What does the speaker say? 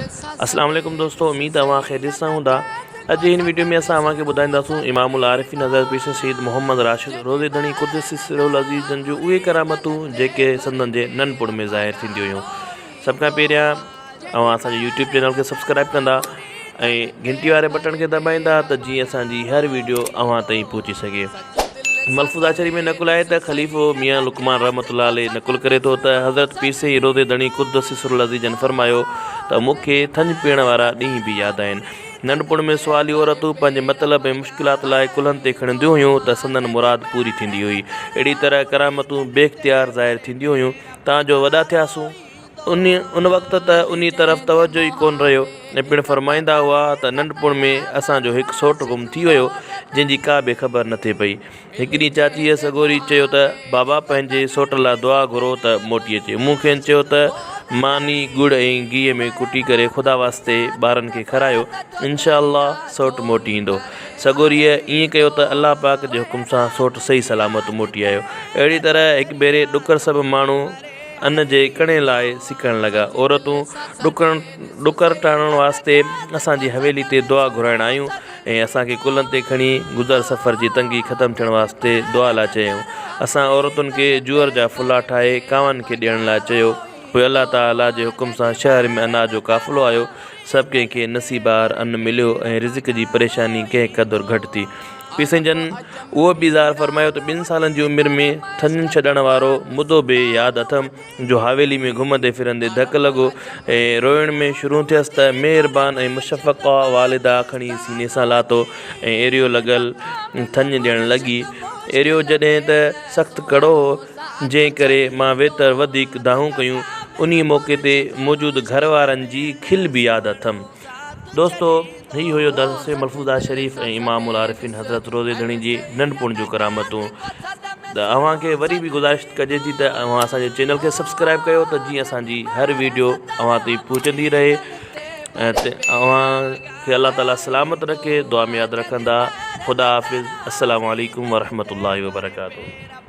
اسلام عليڪم دوستو اميد اوهان خيريت سان هوندا اڄ هن ويڊيو ۾ اسان اوهان کي ٻڌائينداسون امام العارفين حضرت پير سيد محمد راشد روضي ڌڻي قدس سره العزيز جن جون اهي ڪرامتون جيڪي سندن جي ننڍپڻ ۾ ظاهر ٿينديون هيون سڀ کان پهريان اوهان اسان جي يوٽيوب چينل کي سبسڪرائب ڪندا ۽ گهنٽي واري بٽڻ کي دٻائيندا ته جيئن اسان جي هر ويڊيو اوهان تائين پهچي سگهي. ملفوظات شريف ۾ نقل آهي ته خليفو ميان لقمان رحمة الله عليه نقل ڪري ٿو ته حضرت پير سائين روضي ڌڻي قدس سر العزيز جن فرمايو ته مون کي ٿڃ پيئڻ وارا ڏينهن به ياد آهن. ننڍپڻ ۾ سوالي عورتون پنهنجي مطلب ۽ مشڪلات لاء ڪلهن تي کڻنديون هيون ته سندن مراد پوري ٿيندي هئي. اهڙي طرح ڪرامتون بي اختيار ظاهر ٿينديون هيون تان جو وڏا ٿياسون. ان وقت ته انهي طرف توجه ئي ڪونه رهيو ۽ پڻ فرمائيندا هئا ته ننڍپڻ ۾ اسان جو هڪ سوٽ گم ٿي ويو جنهن جي ڪا به خبر نه ٿي پئي. هڪ ڏينهن چاچيء سڳوري چيو ته بابا پنهنجي سوٽ لاء دعا گهرو ته موٽي اچي. مون کين چيو ته ماني ڳڙ ۽ گيهه ۾ ڪٽي ڪري خدا واسطي ٻارن کي کارايو انشاء الله سوٽ موٽي ايندو. سڳوريء ائين ڪيو ته الله پاڪ جي حڪم سان سوٽ صحيح سلامت موٽي آيو. اهڙي طرح هڪ ڀيري ڏڪر سڀ ماڻهو. ان جي ڪڻي لاء سڪڻ لڳا. عورتون ڏڪڻ ڏڪر ٽاڻڻ واسطي اسان جي حويلي تي دعا گهرائڻ آيون ۽ اسان کي ڪلهن تي کڻي گذر سفر جي تنگي ختم ٿيڻ واسطي دعا لاء چيائون. اسان عورتن کي جوئر جا ڦلا ٺاهي ڪانون کي ڏيڻ لاء چيو. پوء الله تعاليٰ جي حڪم سان شهر ۾ اناج جو قافلو آيو. سڀ ڪنهن کي نصيبار ان مليو ۽ رزق جي پريشاني ڪنهن قدر گهٽ ٿي. پير سائين جن اهو به اظهار فرمايو ته ٻن سالن جي عمر ۾ ٿڃ ڇڏڻ وارو مدو به ياد اٿم جو حويلي ۾ گهمندي ڦرندي ڌڪ لڳو ۽ روئڻ ۾ شروع ٿيس ته مهربان ۽ مشفقه والده کڻي سيني سان لاتو ۽ ايريو لڳل ٿڃ ڏيڻ لڳي. ايريو جڏهن ته سخت ڪڙو هو جنهن ڪري مان ويتر وڌيڪ دانهون ڪيون. انهي موقعي تي موجود گهر وارن جي کل به ياد اٿم. دوستو هي هيو درس ملفوظات شريف ۽ امام العارفين حضرت روضي ڌڻي جي ننڍپڻ جون ڪرامتون ته اوهان کي وري به گذارش ڪجي ٿي ته اوهان اسان جي چينل کي سبسڪرائب ڪيو ته جيئن اسان جي هر ويڊيو اوهان تائين پهچندي رهي ۽ اوهان کي الله تعالي سلامت رکي دعا ۾ ياد رکندا خدا حافظ السلام عليڪم ورحمة الله وبرڪاته.